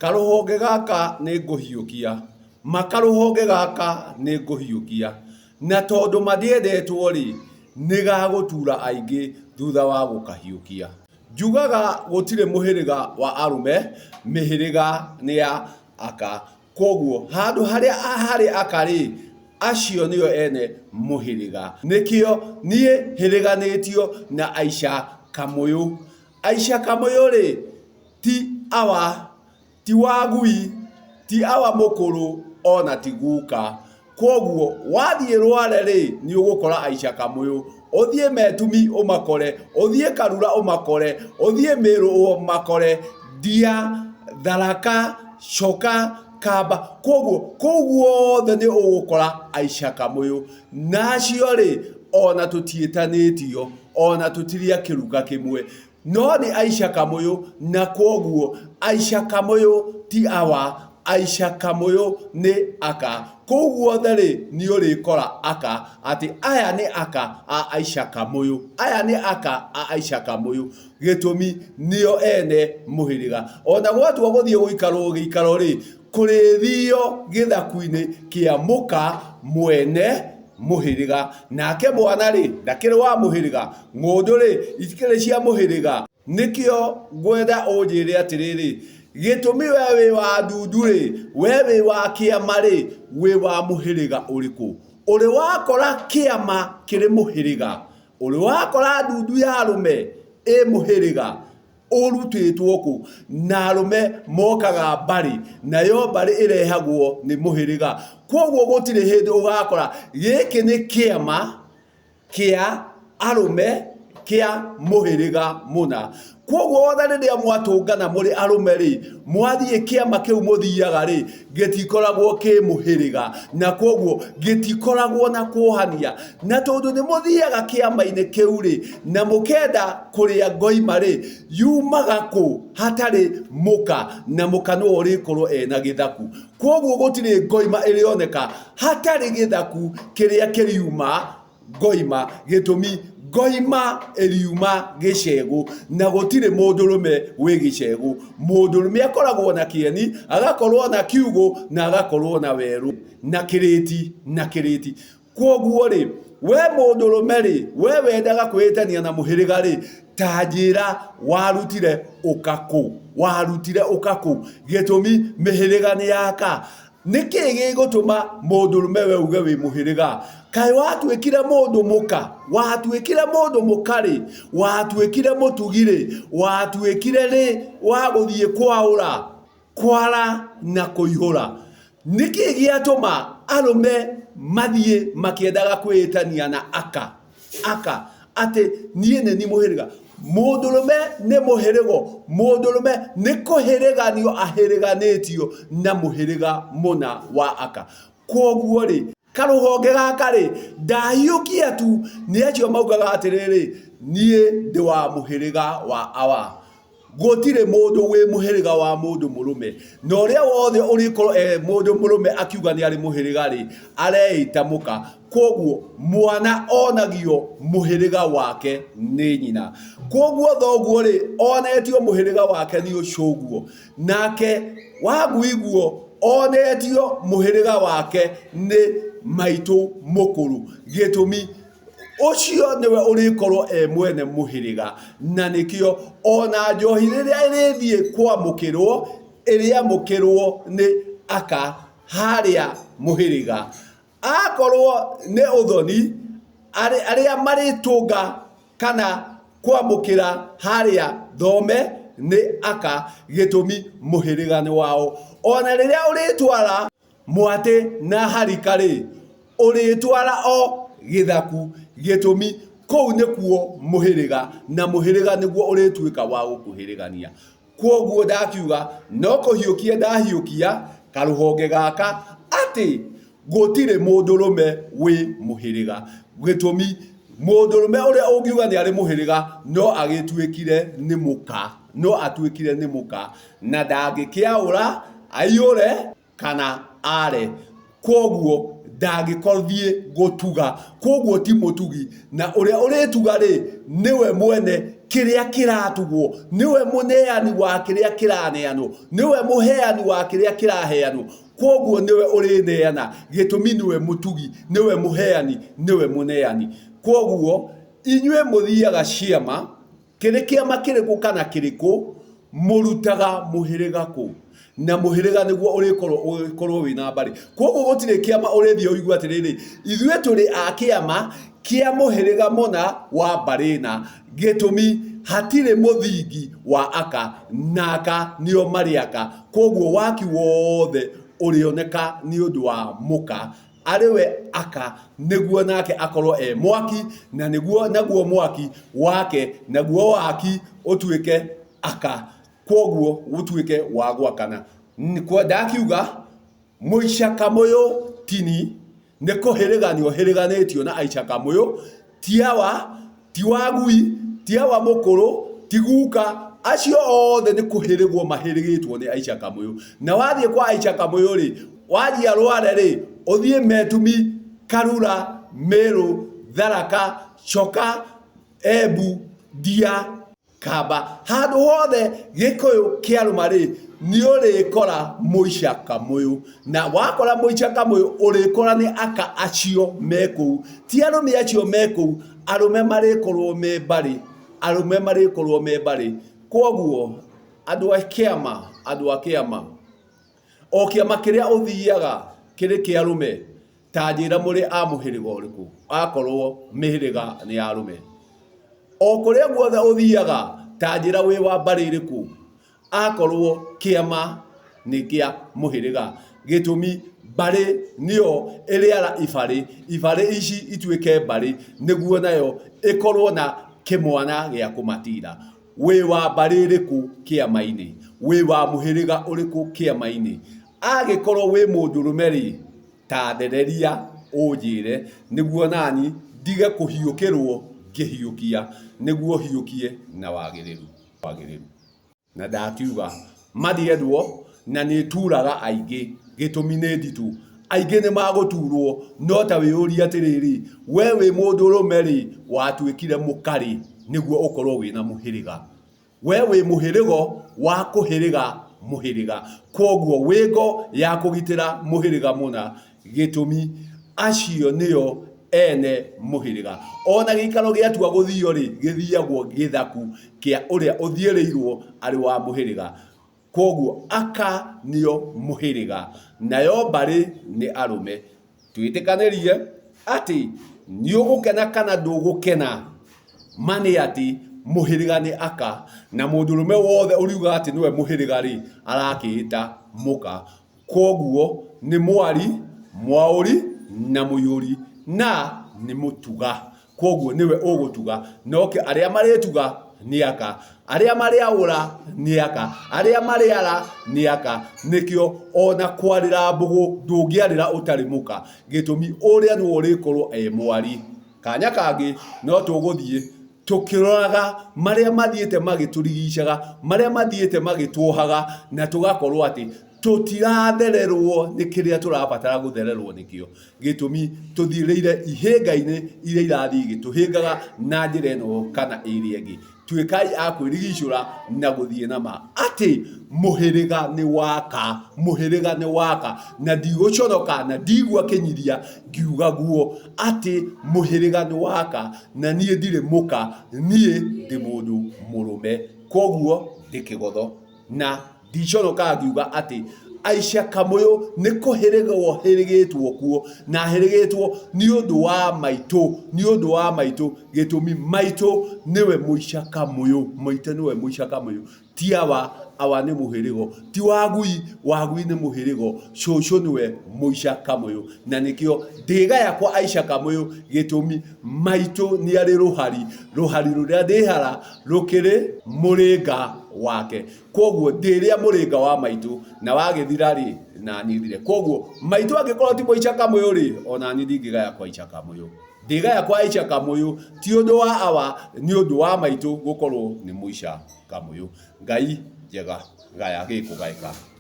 Karũhonge gaka nĩ ngũhiũkia, ma karũhonge gaka nĩ ngũhiũkia, na tondũ ma ndiendetwo-rĩ, nĩ gagũtura aingĩ thutha wa gũkahiũkia. Njugaga gũtirĩ mũhĩrĩga wa arũme, mĩhĩrĩga nĩ ya aka. Kwoguo handũ harĩa harĩ aka-rĩ, acio nĩo ene mũhĩrĩga. Nĩkĩo niĩ hĩrĩganĩtio na Aisha Kamũyũ. Aisha Kamũyũ-rĩ, ti awa, ti wagui, ti awa mũkũrũ ona ti guka. Kwoguo wathiĩ Rware-rĩ, nĩ ũgũkora Aisha Kamũyũ, ũthiĩ Metumi ũmakore, ũthiĩ Karura ũmakore, ũthiĩ Mĩrũ ũmakore, Ndia, Tharaka, Coka, Kamba. Kwoguo kũu guothe nĩ ũgũkora Aisha Kamũyũ. Na acio-rĩ, ona tũtiĩtanĩtio, ona tũtirĩ a kĩruka kĩmwe. No nĩ Aisha Kamũyũ na kwoguo Aisha Kamũyũ ti awa, Aisha Kamũyũ nĩ aka. Kũu guothe rĩ, nĩ ũrĩkora aka atĩ aya nĩ aka a Aisha Kamũyũ, aya nĩ aka a Aisha Kamũyũ. Gĩtũmi nĩo ene mũhĩrĩga. Ona gwatua gũthiĩ gũikarwo gĩikaro rĩ, kũrĩthio gĩthaku-inĩ kĩa mũka mwene mũhĩrĩga. Nake mwana-rĩ, ndakĩrĩ wa mũhĩrĩga? Ng'ũndũ-rĩ, itikĩrĩ cia mũhĩrĩga? Nĩkĩo ngwenda ũnjĩre atĩrĩrĩ, gĩtũmi we wĩ wa ndundu-rĩ, we wĩ wa kĩama-rĩ, wĩ wa mũhĩrĩga ũrĩkũ? Ũrĩ wakora kĩama kĩrĩ mũhĩrĩga? Ũrĩ wakora ndundu ya arũme ĩ mũhĩrĩga? Ũrutĩtwo kũ? Na arũme mokaga mbarĩ, nayo mbarĩ ĩrehagwo nĩ mũhĩrĩga. Kwoguo gũtirĩ hĩndĩ ũgakora gĩkĩ nĩ kĩama kĩa arũme kĩa mũhĩrĩga mũna. Kwoguo ona rĩrĩa mwatũngana mũrĩ arũme rĩ, mwathiĩ kĩama kĩu mũthiaga rĩ, gĩtikoragwo kĩ mũhĩrĩga, na kwoguo gĩtikoragwo na kuohania. Na tondũ nĩ mũthiaga kĩama-inĩ kĩu rĩ, na mũkenda kũrĩa ngoima rĩ, yumaga kũ hatarĩ mũka, na mũka nĩwe ũrĩkorwo ena gĩthaku. Kwoguo gũtirĩ ngoima ĩrĩoneka hatarĩ gĩthaku kĩrĩa kĩriuma ngoima. Gĩtũmi, ngoima ĩriuma gĩcegũ, na gũtirĩ mũndũrũme wĩ gĩcegũ. Mũndũrũme akoragwo na kĩeni, agakorwo na kiugũ, na agakorwo na werũ, na kĩrĩti, na kĩrĩti. Kwoguo rĩ, we mũndũrũme rĩ, we wendaga kwĩĩtania na mũhĩrĩga rĩ, ta njĩra warutire ũka kũ? Warutire ũka kũ? Gĩtũmi mĩhĩrĩga nĩ yaka. Nĩkĩ gĩgũtũma mũndũrũme we uge wĩ mũhĩrĩga? Kaĩ watuĩkire mũndũ mũka? Watuĩkire mũndũ mũka rĩ? Watuĩkire mũtugi rĩ? Watuĩkire rĩ wa gũthiĩ kwaũra, kwara na kũihũra? Nĩkĩ gĩatũma arũme mathiĩ makĩendaga kwĩĩtania na aka? Aka atĩ niĩ nĩ niĩ mũhĩrĩga. Mũndũrũme nĩ mũhĩrĩgo, mũndũrũme nĩ kũhĩrĩganio ahĩrĩganĩtio na mũhĩrĩga mũna wa aka. Kwoguo rĩ, karũhonge gaka rĩ, ndahiũkia tu nĩ acio maugaga atĩrĩrĩ, niĩ ndĩ wa mũhĩrĩga wa awa. Gũtirĩ mũndũ wĩ mũhĩrĩga wa mũndũ mũrũme, na ũrĩa wothe ũrĩkorwo e mũndũ mũrũme akiuga nĩ arĩ mũhĩrĩga rĩ, areĩta mũka. Kwoguo mwana onagio mũhĩrĩga wake nĩ nyina. Kwoguo thoguo rĩ, onetio mũhĩrĩga wake nĩ ũcũguo, nake waguiguo onetio mũhĩrĩga wake nĩ maitũ mũkũrũ. Gĩtũmi Ũcio nĩwe ũrĩkorwo e mwene mũhĩrĩga, na nĩkĩo ona njohi rĩrĩa ĩrĩthiĩ kwamũkĩrwo, ĩrĩamũkĩrwo nĩ aka harĩa mũhĩrĩga. Akorwo nĩ ũthoni, arĩa marĩtũnga kana kwamũkĩra harĩa thome nĩ aka, gĩtũmi mũhĩrĩga nĩ wao. Ona rĩrĩa ũrĩtwara Mwatĩ na harika-rĩ, ũrĩtwara o gĩthaku, gĩtũmi kũu nĩkuo mũhĩrĩga, na mũhĩrĩga nĩguo ũrĩtuĩka wa gũkũhĩrĩgania. Kwoguo ndakiuga no kũhiũkia ndahiũkia karũhonge gaka atĩ gũtirĩ mũndũrũme wĩ mũhĩrĩga. Gĩtũmi mũndũrũme ũrĩa ũngiuga nĩ arĩ mũhĩrĩga no agĩtuĩkire nĩ mũka, no atuĩkire nĩ mũka na ndangĩkĩaũra aiyũre kana are. Kwoguo ndangĩkothiĩ gũtuga. Kwoguo ti mũtugi. Na ũrĩa ũrĩtuga-rĩ, nĩwe mwene kĩrĩa kĩratugwo, nĩwe mũneani wa kĩrĩa kĩraneanwo, nĩwe mũheani wa kĩrĩa kĩraheanwo. Kwoguo nĩwe ũrĩneana, gĩtũmi nĩwe mũtugi, nĩwe mũheani, nĩwe mũneani. Kwoguo inyuĩ mũthiaga ciama, Kĩrĩ kĩama kĩrĩkũ kana kĩrĩkũ mũrutaga mũhĩrĩga kũ? Na mũhĩrĩga nĩguo ũrĩkorwo ũgĩkorwo wĩna mbarĩ. Kwoguo gũtirĩ kĩama ũrĩthiĩ ũigue atĩrĩrĩ, ithuĩ tũrĩ a kĩama kĩa mũhĩrĩga mũna wa mbarĩ na. Gĩtũmi hatirĩ mũthingi wa aka na aka nĩo marĩ aka. Kwoguo waki wothe ũrĩoneka nĩ ũndũ wa mũka. Arĩ we aka nĩguo nake akorwo e mwaki na nĩguo naguo mwaki wake naguo waki ũtuĩke aka kwoguo ũtuĩke wa gwakana. Ndakiuga mũica kamũyũ tini nĩ kũhĩrĩganio hĩrĩganĩtio na aica kamũyũ ti awa ti wagui ti awa mũkũrũ ti guka acio othe nĩ kũhĩrĩgwo mahĩrĩgĩtwo nĩ Aisha Kamũyũ. Na wathiĩ kwa Aisha Kamũyũ rĩ, wanjia Rware rĩ, ũthiĩ Metumi, Karura, Meru, Tharaka, Choka, Embu, Ndia, Kamba, handũ hothe Gĩkũyũ kĩarũma rĩ, nĩ ũrĩkora Mũica Kamũyũ. Na wakora Mũica Kamũyũ ũrĩkora nĩ aka acio me kũu, ti arũme acio me kũu, arũme marĩkorwo me mbarĩ, arũme marĩkorwo me mbarĩ. Kwoguo andũ a kĩama, andũ a kĩama, o kĩama kĩrĩa ũthiaga kĩrĩ kĩa arũme, Ta njĩra mũrĩ a mũhĩrĩga ũrĩkũ, akorwo mĩhĩrĩga nĩ ya arũme. O kũrĩa guothe ũthiaga, ta njĩra wĩ wa mbarĩ ĩrĩkũ, akorwo kĩama nĩ kĩa mũhĩrĩga. Gĩtũmi, mbarĩ nĩyo ĩrĩara ibarĩ, ibarĩ ici ituĩke mbarĩ, nĩguo nayo ĩkorwo na kĩmwana gĩa kũmatira. Wĩ wa mbarĩ ĩrĩkũ kĩama-inĩ? Wĩ wa mũhĩrĩga ũrĩkũ kĩama-inĩ? Agĩkorwo wĩ mũndũrũme-rĩ, ta thereria ũnjĩre nĩguo nani ndige kũhiũkĩrwo ngĩhiũkia, nĩguo hiũkie na wagĩrĩru. Wagĩrĩru. Na ndakiuga mathiendwo na nĩ ĩturaga aingĩ, gĩtũmi nĩ nditũ. Aingĩ nĩ magũturwo, no ta wĩyũrie atĩrĩrĩ, we wĩ mũndũrũme-rĩ, watuĩkire mũka rĩ nĩguo ũkorwo wĩna mũhĩrĩga? We wĩ mũhĩrĩgo wa kũhĩrĩga mũhĩrĩga, kwoguo wĩ ngo ya kũgitĩra mũhĩrĩga mũna. Gĩtũmi, acio nĩo ene mũhĩrĩga. O na gĩikaro gĩatua gũthio-rĩ, gĩthiagwo gĩthaku kĩa ũrĩa ũthiĩrĩirwo arĩ wa mũhĩrĩga. Kwoguo aka nĩo mũhĩrĩga, nayo mbarĩ nĩ arũme. Twĩtĩkanĩrie atĩ nĩ ũgũkena kana ndũgũkena, ma nĩ atĩ mũhĩrĩga nĩ aka, na mũndũrũme wothe ũriuga atĩ nĩwe mũhĩrĩga-rĩ, arakĩĩta mũka. Kwoguo nĩ mwari, mwaũri na mũiyũri na nĩ mũtuga. Kwoguo nĩwe ũgũtuga, no arĩa marĩtuga nĩ aka, arĩa marĩaũra nĩ aka, arĩa marĩara nĩ aka. Nĩkĩo ona kwarĩra mbũgũ ndũngĩarĩra ũtarĩ mũka, gĩtũmi ũrĩa nĩwe ũrĩkorwo e mwari. Kanya kangĩ no tũgũthiĩ tũkĩroraga marĩa mathiĩte magĩtũrigicaga, marĩa mathiĩte magĩtuohaga, na tũgakorwo atĩ tũtirathererwo nĩ kĩrĩa tũrabatara gũthererwo nĩkĩo. Gĩtũmi tũthiĩrĩire ihĩnga-inĩ iria irathiĩ igĩtũhĩngaga na njĩra ĩno kana ĩrĩa ĩngĩ. Tuĩkai a kwĩrigicũra na gũthiĩ na ma atĩ mũhĩrĩga nĩ waka, mũhĩrĩga nĩ waka, na ndigũconoka na ndigua kĩnyiria ngiuga guo atĩ mũhĩrĩga nĩ waka na niĩ ndirĩ mũka, niĩ ndĩ mũndũ mũrũme, kwoguo ndĩ kĩgotho na ndiconokaga ngiuga atĩ Aisha Kamũyũ nĩ kũhĩrĩgwo hĩrĩgĩtwo kuo na hĩrĩgĩtwo nĩ ũndũ wa maitũ, nĩ ũndũ wa maitũ, gĩtũmi maitũ nĩwe Mũica Kamũyũ, maitũ nĩwe Mũica Kamũyũ, ti awa, awa nĩ mũhĩrĩgo, ti wagui, wagui nĩ mũhĩrĩgo, cũcũ nĩwe Mũica Kamũyũ, na nĩkĩo ndĩgaya kwa Aisha Kamũyũ, gĩtũmi maitũ nĩ arĩ rũhari, rũhari rũrĩa ndĩhara rũkĩrĩ mũrĩnga wake. Kwoguo ndĩrĩa mũrĩnga wa maitũ na wagĩthira rĩ, naniĩ thire. Kwoguo maitũ angĩkorwo ti Mũica Kamũyũ rĩ, onaniĩ ndingĩgaya kwa Aica Kamũyũ. Ndĩgaya kwa Aica Kamũyũ ti ũndũ wa awa, nĩ ũndũ wa maitũ gũkorwo nĩ Mũica Kamũyũ. Ngai njega gaya gĩkũgaĩka.